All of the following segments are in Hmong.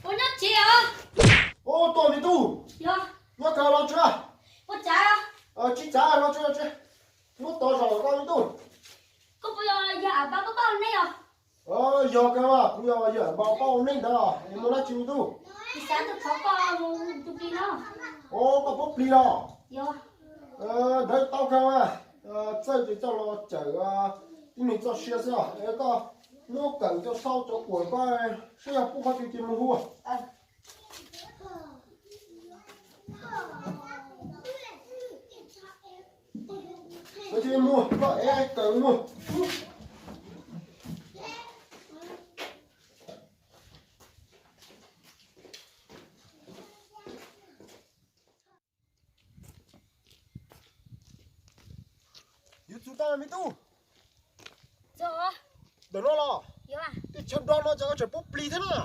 Ua nyob tsev os. Ua, tuaj me tub. Yog. Nyob kawg los tsev? Ua tsav. Tsis tsav, los tsev, los tsev. Hnub tau zaum koj me tub. Koj puas yog yawg Am Npau Paj Ua Neeb os? Yog kawg, kuv yog yawg Am Npau Paj Ua Neeb ntawd. Es muaj dab tsi me tub? Kuv xav tuaj thov koj mus tus plis no. Ua, koj pub plis los? Yog. Ntawd tau kawg. Txawj ces coj los cawm tib neeg txoj sia xwb os. Es koj muab kawm coj sau cov kuam koj saib yog pub qhov twg ces mus hu. Mus, koj ev kawm mus. Yuav txug tau me tub. Ntawm no los? Tej chaw nrog no ces koj tseem pub plis thiab na.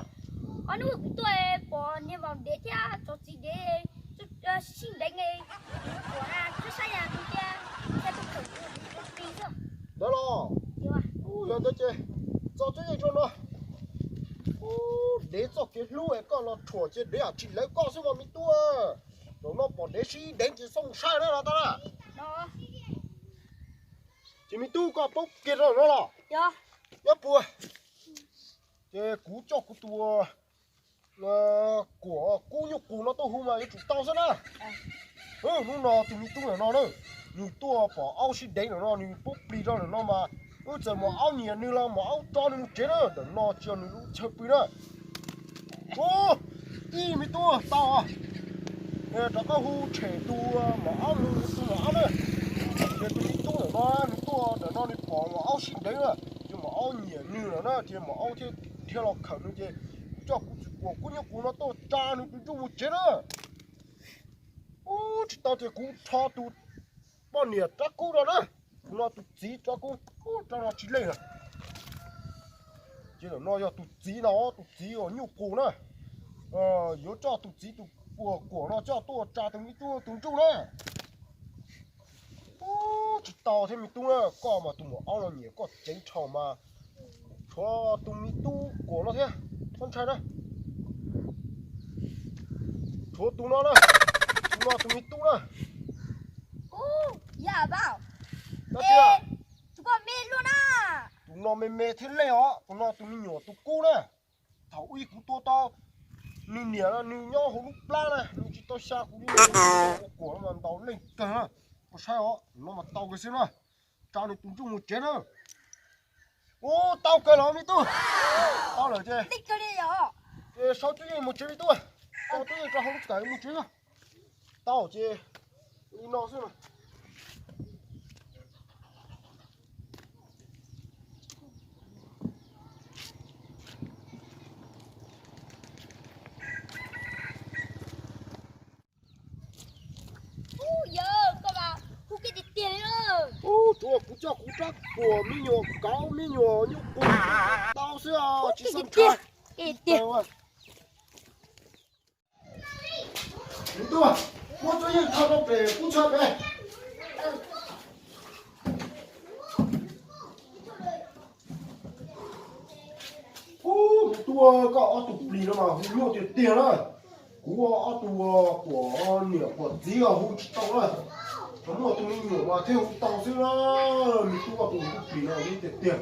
Ob hnub kuv tuaj pom niag maum dev thiab tsov txiv dev sib deev, kuv txhua sab yam kuv cia, cia tus khawm kuv plis xwb. Ntawd los? Yog ntawd ces txo txuj yeej rau no. Ub, dev txoj kev hlub es koj los rhuam ces dev tsis lawv koj xwb mas me tub. Zaum no pom dev sib deev ces xoj mus saib na los tau na. Ces me tub, koj paub kiag rau no los? Nyob puas? Ces kuv coj kuv tus kuam kub nyuj qus no tuaj hu mas yuav tsum tau xwb na. Hnub no tus me tub ntawm no na, nws tuaj pom aub sib deev ntawm no nws pub plis rau ntawm no mas wb txawm mus aub nyiam nws los mus aub tso nws mus tsev na, ntawm no tsis yog nws lub chaw pw na. Ub, ib me tub tau. Rov qab hu tshem tus maum aub mus, tus maum aub na. Ces tus me tub ntawm no nws tuaj ntawm no nws pom maum aub sib deev na, ces maum aub nyiam nws lawm na ces maum aub thiaj dhia los khawm nws ces kuv coj kuv tus kuam kub nyuj qus no tuaj tsa nws tus ntsuj mus tsev na. Ub, tsis tau ces kuv rho tus poj niam rab kub no na, tus no tus txiv rab kub, rab no tsis leej na. Ces ntawm no yog tus txiv no, tus txiv uas nyuj qus na. Yuav coj tus txiv tus kuam no coj tuaj tsa tus me tub tus ntsuj na. Ub, tsis tau thiab me tub na, koj mas tus maum aub no nyiam koj ceev dhau mas. Tshuav tus me tub kuam no thiab, txhob ntshai na. Tshuav tus no na, tus no tus me tub na. Tus no me me thiab leej os, tus no tus me nyuam tus kub na. Thaum ub kuv tua tau nws niam no nws nyob hauv lub plab na, nws tsis tau xya kuv li. Ua kuam no mas ntaus leej kawg na. Koj saib os, no mas tau kawg xwb na. Tsa nws tus ntsuj mus tsev na. Ub, tau kawg los me tub. Tau lawm ces, ces sau tub yeej mus tsev me tub. Sau tub yeej rau hauv lub kawm mus tsev na. Tau ces li no xwb na. Ub, yog koj mas hu kiag tiag tiag li na. Ub, tsuav kuv coj kuv rab kuam me nyuam kauv me nyuam nyuj qus tau xwb os, tsis xav ntshai. Tiag tiag. Muab tub yeej rho rau pem kub tshaj pem. Ub, me tub, koj ob tug plis no mas hu nyuaj tiag tiag na. Kuv ob tug kuam niam kuam txiv hu tsis tau na. Muaj tus me nyuam mas thiaj hu tau xwb na. Me tub, koj tus plis no hlub tiag tiag.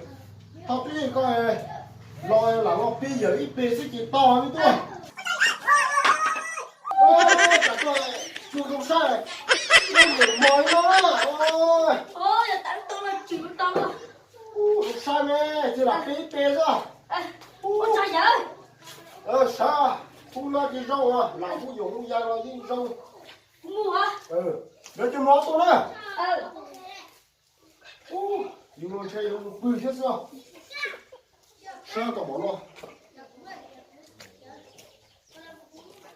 Thaum twg koj los lam los pib yawm ib pliag xwb ces tau me tub. Tsam koj tsis zoo saib, koj niam mos li no na. Zoo saib me, ces lam pib ib pliag xwb. Sawv, hu no ces zoo, lam hu yaum hu yas los yeej zoo. Lawv cov mov tuaj na. Yus los ntshe yuav mus pw thiab xwb. Kom mov noj.